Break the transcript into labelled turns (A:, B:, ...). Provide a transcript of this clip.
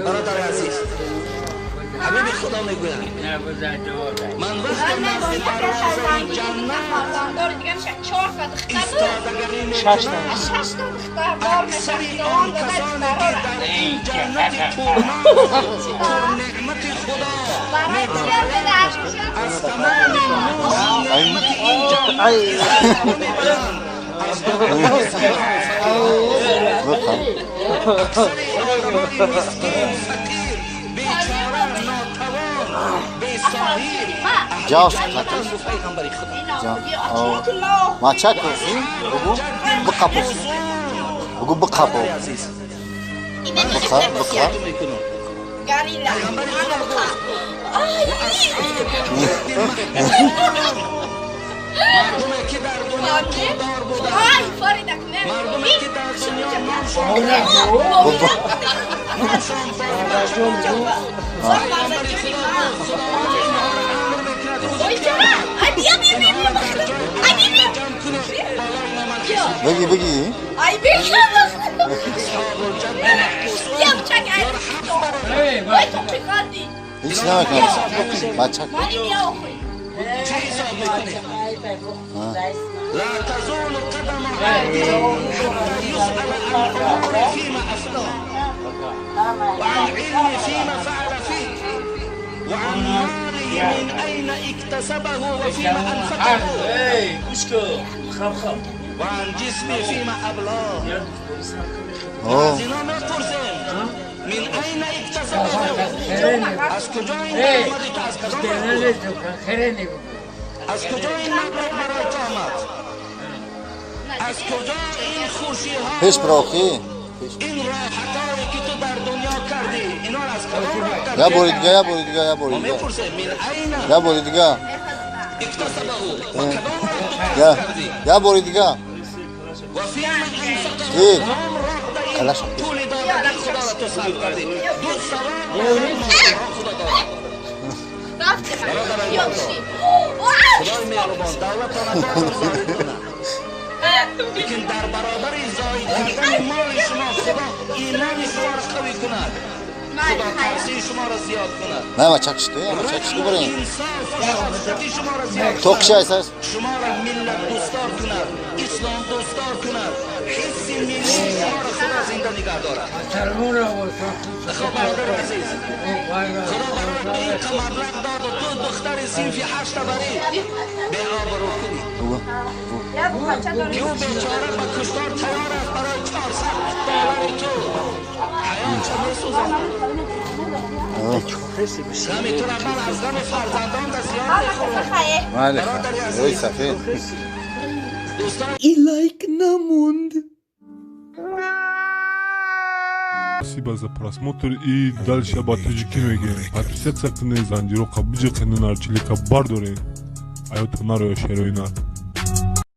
A: Бародари азиз, ҳабиби Худо мегӯянд: ман вақте назди дарвозаи ҷаннат истодагарӣ мекунам, аксари он касоне ки дар ин ҷаннати пурнеъмати Худо медароянд, аз тамоми нуру неъмати ин ҷаннат истифода мебаранд, аз аксари одамони мискин, фақир, бечора, нотавон, бесоҳиб.
B: Ҷавоб.
A: Пайғамбари Худо.
B: Мачак бугу, биқапо, бугу, биқапо.
A: Азиз,
B: биқа, биқа.
A: Мекунам, пайғамбари Худо гуфт: мардуме ки дар дунё пулдор буданд, мардуме ки дар дунё ноншон пайғамбари Худо гуфт: Худованд инҳоро амр мекунад рӯзи қиёмат: ҷамъ кунед, болои номан.
B: Бигӣ, бигӣ.
A: Асҳобулҷадди маҳбусун
B: Ҳеч намекунам, бачак.
A: Чӣ ҳисоб мекунед? لا تزول قدم عبد حتى يسأل عن عمره فيما أفناه، وعن علمه فيما فعل فيه، وعن ماله من أين اكتسبه وفيما أنفقه، وعن جسمه فيما أبلاه. از اینا میپرسیم: من أين اكتسبه؟ از کجا این درآمدی تو، از کدام راه بود؟ از کجا این مبلغ برای تو آمد؟ از کجا این خوشی ها،
B: пеш бирохӣ.
A: این راحتایی که تو در دنیا کردی، اینا رو از کدام راه کردی؟
B: Я бори дига, я бори дига, я бори
A: ما
B: дига.
A: میپرسیم: من أين
B: Я бори дига.
A: اكتسبه؟ و کدام راه تو
B: Я
A: کسب کردی؟
B: я бори дига.
A: و فيما انفقه؟
B: ای.
A: کدام راه در این
B: کلش.
A: پول دادگی خدا را تو صرف کردی؟ دو سوال برای خدا دارد. خدای مهربان دولتان زاید کند، لیکن در برابر زاید کردن مال شما، خدا ایمان شما را قوی کند، خدا ترسی شما را زیاد کند.
B: На, мачак шуд, мачак шуд, бурем.
A: انصاف و شفقت شما را زیاد
B: То
A: کند.
B: кишай сар.
A: شما را ملت دوستدار کند، اسلام دوستدار کند، حس ملی شما را خدا زنده نگه دارد. خب برادر عزیز، خدا برای تو این مبلغ داد و تو دختر صنفی هشت بری به آبرو کنی که او بیچاره به کشتار تیار است برای 400 دلار تو حیاتش میسوزاند. غم تو را من از غم فرزندان در زیاد میخورم.
B: Майли.
A: برادر
B: Рӯи
A: عزیز،
B: сафед.
A: دوستان.
C: И лайк намонд.
D: Спасибо за просмотр, и дальше ба тоҷикӣ мегӯем: подписаться кунед, занҷироқа биҷиқенду нарчилика бардоред, аёто нароя шероина.